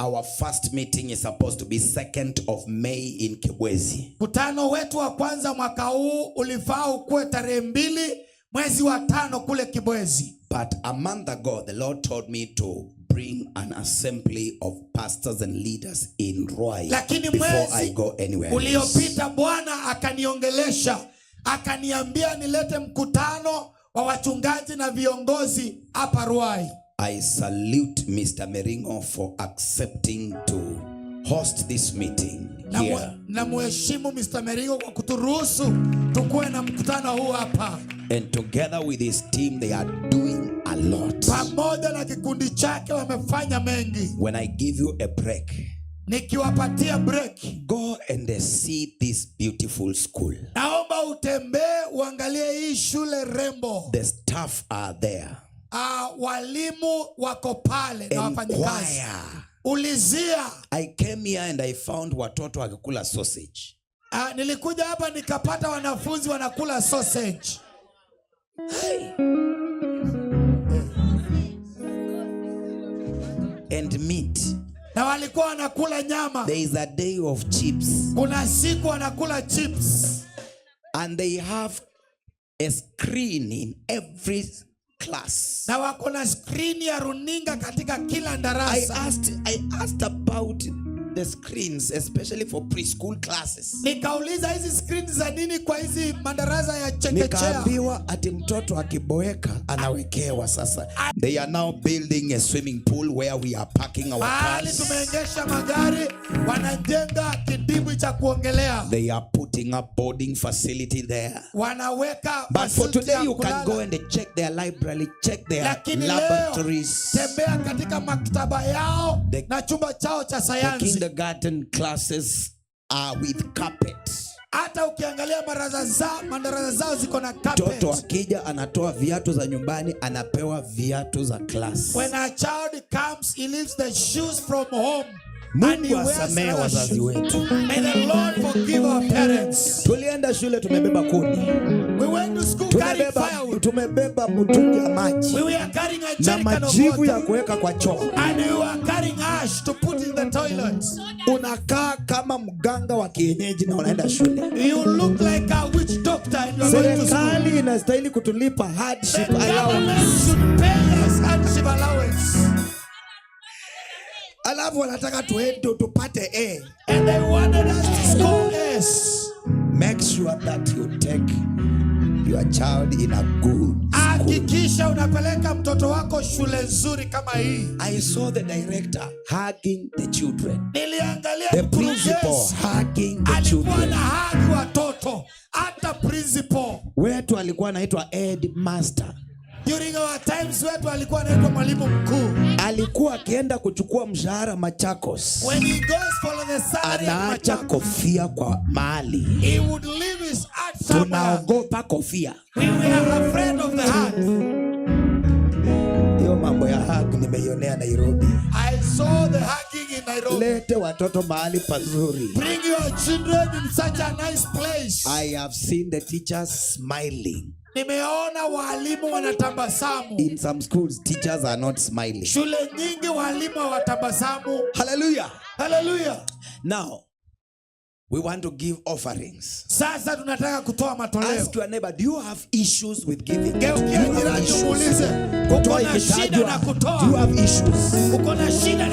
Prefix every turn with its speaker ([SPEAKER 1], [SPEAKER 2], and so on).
[SPEAKER 1] Our first meeting is supposed to be 2nd of May in Kibwezi.
[SPEAKER 2] Mkutano wetu wa kwanza mwaka huu ulifaa ukuwe tarehe 2 mwezi wa 5 kule Kibwezi.
[SPEAKER 1] But a month ago, the Lord told me to bring an assembly of pastors and leaders in Ruai
[SPEAKER 2] Lakini
[SPEAKER 1] before I
[SPEAKER 2] mwezi
[SPEAKER 1] go anywhere else.
[SPEAKER 2] Uliopita Bwana akaniongelesha, akaniambia nilete mkutano wa wachungaji na viongozi hapa Ruai.
[SPEAKER 1] I salute Mr. Meringo for accepting to host this meeting here.
[SPEAKER 2] Na muheshimu Mr. Meringo kwa kuturuhusu tukuwe na mkutano huu hapa.
[SPEAKER 1] And together with his team, they are doing a lot.
[SPEAKER 2] Pamoja na kikundi chake wamefanya mengi.
[SPEAKER 1] When I give you a break,
[SPEAKER 2] Nikiwapatia break,
[SPEAKER 1] go and see this beautiful school.
[SPEAKER 2] Naomba utembee uangalie hii shule rembo.
[SPEAKER 1] The staff are there.
[SPEAKER 2] Walimu wako pale na wafanyikazi.
[SPEAKER 1] Inquire.
[SPEAKER 2] Ulizia.
[SPEAKER 1] I came here and I found watoto wakikula sausage.
[SPEAKER 2] Nilikuja hapa nikapata wanafunzi wanakula sausage.
[SPEAKER 1] Hey. And meat.
[SPEAKER 2] Na walikuwa wanakula nyama.
[SPEAKER 1] There is a day of chips.
[SPEAKER 2] Kuna siku wanakula chips.
[SPEAKER 1] And they have a screen in every class.
[SPEAKER 2] Na wako na skrini ya runinga katika kila
[SPEAKER 1] I
[SPEAKER 2] darasa.
[SPEAKER 1] asked about the screens, especially for preschool classes.
[SPEAKER 2] Nikauliza hizi skrini za nini kwa hizi madarasa ya chekechea.
[SPEAKER 1] Nikaambiwa ati mtoto akiboeka anawekewa sasa. They are now building a swimming pool where we are parking our
[SPEAKER 2] Mahali
[SPEAKER 1] cars.
[SPEAKER 2] tumeegesha magari wanajenga kidimbwi cha kuogelea.
[SPEAKER 1] They are putting up boarding facility there.
[SPEAKER 2] Wanaweka
[SPEAKER 1] But for
[SPEAKER 2] facility
[SPEAKER 1] today,
[SPEAKER 2] ya
[SPEAKER 1] you can
[SPEAKER 2] kulala.
[SPEAKER 1] Go and check their library, check their
[SPEAKER 2] Lakini leo
[SPEAKER 1] laboratories.
[SPEAKER 2] Tembea katika maktaba yao na chumba chao cha
[SPEAKER 1] The
[SPEAKER 2] sayansi.
[SPEAKER 1] Kindergarten classes are with carpet.
[SPEAKER 2] Hata ukiangalia madarasa zao ziko na
[SPEAKER 1] Mtoto
[SPEAKER 2] carpet.
[SPEAKER 1] Akija anatoa viatu za nyumbani, anapewa viatu za class.
[SPEAKER 2] When a child comes, he leaves the shoes from home and he
[SPEAKER 1] Mungu
[SPEAKER 2] wears
[SPEAKER 1] asamehe
[SPEAKER 2] another
[SPEAKER 1] wazazi
[SPEAKER 2] shoe.
[SPEAKER 1] Wetu.
[SPEAKER 2] May the Lord forgive our parents.
[SPEAKER 1] Tulienda shule tumebeba kuni,
[SPEAKER 2] We went to school carrying
[SPEAKER 1] tumebeba,
[SPEAKER 2] firewood.
[SPEAKER 1] Tumebeba mtungi ya maji
[SPEAKER 2] We were carrying a
[SPEAKER 1] na
[SPEAKER 2] jerrycan of
[SPEAKER 1] majivu ya
[SPEAKER 2] water.
[SPEAKER 1] Kuweka kwa choo.
[SPEAKER 2] And we were carrying ash to put in the toilet.
[SPEAKER 1] Unakaa kama mganga wa kienyeji na unaenda shule.
[SPEAKER 2] You look like a witch doctor and you are going to school.
[SPEAKER 1] Serikali inastahili kutulipa
[SPEAKER 2] The
[SPEAKER 1] hardship
[SPEAKER 2] government
[SPEAKER 1] allowance.
[SPEAKER 2] Should pay us hardship allowance.
[SPEAKER 1] Alafu wanataka tuende tupate A.
[SPEAKER 2] And they wanted us to score S.
[SPEAKER 1] Make sure that you take your child in a good school.
[SPEAKER 2] Hakikisha unapeleka mtoto wako shule nzuri kama hii.
[SPEAKER 1] I saw the director hugging the children.
[SPEAKER 2] Niliangalia
[SPEAKER 1] The principal
[SPEAKER 2] mkurugenzi
[SPEAKER 1] hugging the
[SPEAKER 2] alikuwa
[SPEAKER 1] children.
[SPEAKER 2] Na hug watoto, hata principal.
[SPEAKER 1] Wetu alikuwa anaitwa headmaster.
[SPEAKER 2] During our times wetu alikuwa anaitwa mwalimu mkuu.
[SPEAKER 1] Alikuwa akienda kuchukua mshahara Machakos.
[SPEAKER 2] When he goes for the salary at
[SPEAKER 1] Anaacha
[SPEAKER 2] Machakos,
[SPEAKER 1] kofia kwa mahali.
[SPEAKER 2] He would leave his hat somewhere.
[SPEAKER 1] Tunaogopa kofia.
[SPEAKER 2] We were afraid of the hat.
[SPEAKER 1] Hiyo mambo ya hug nimeionea Nairobi.
[SPEAKER 2] I saw the hugging in Nairobi.
[SPEAKER 1] Lete watoto mahali pazuri.
[SPEAKER 2] Bring your children in such a nice place.
[SPEAKER 1] I have seen the teachers smiling.
[SPEAKER 2] Nimeona walimu wanatabasamu.
[SPEAKER 1] In some schools, teachers are not smiling.
[SPEAKER 2] Shule nyingi walimu hawatabasamu.
[SPEAKER 1] Hallelujah.
[SPEAKER 2] Haleluya.
[SPEAKER 1] Now, we want to give offerings.
[SPEAKER 2] Sasa tunataka kutoa matoleo.
[SPEAKER 1] Ask your neighbor, do you have issues with giving? Do
[SPEAKER 2] Geukia
[SPEAKER 1] you have
[SPEAKER 2] jirani
[SPEAKER 1] issues?
[SPEAKER 2] umuulize, uko
[SPEAKER 1] Kutoa
[SPEAKER 2] na shida
[SPEAKER 1] ikitajwa,
[SPEAKER 2] na
[SPEAKER 1] do you
[SPEAKER 2] kutoa?
[SPEAKER 1] Have issues?
[SPEAKER 2] Uko na shida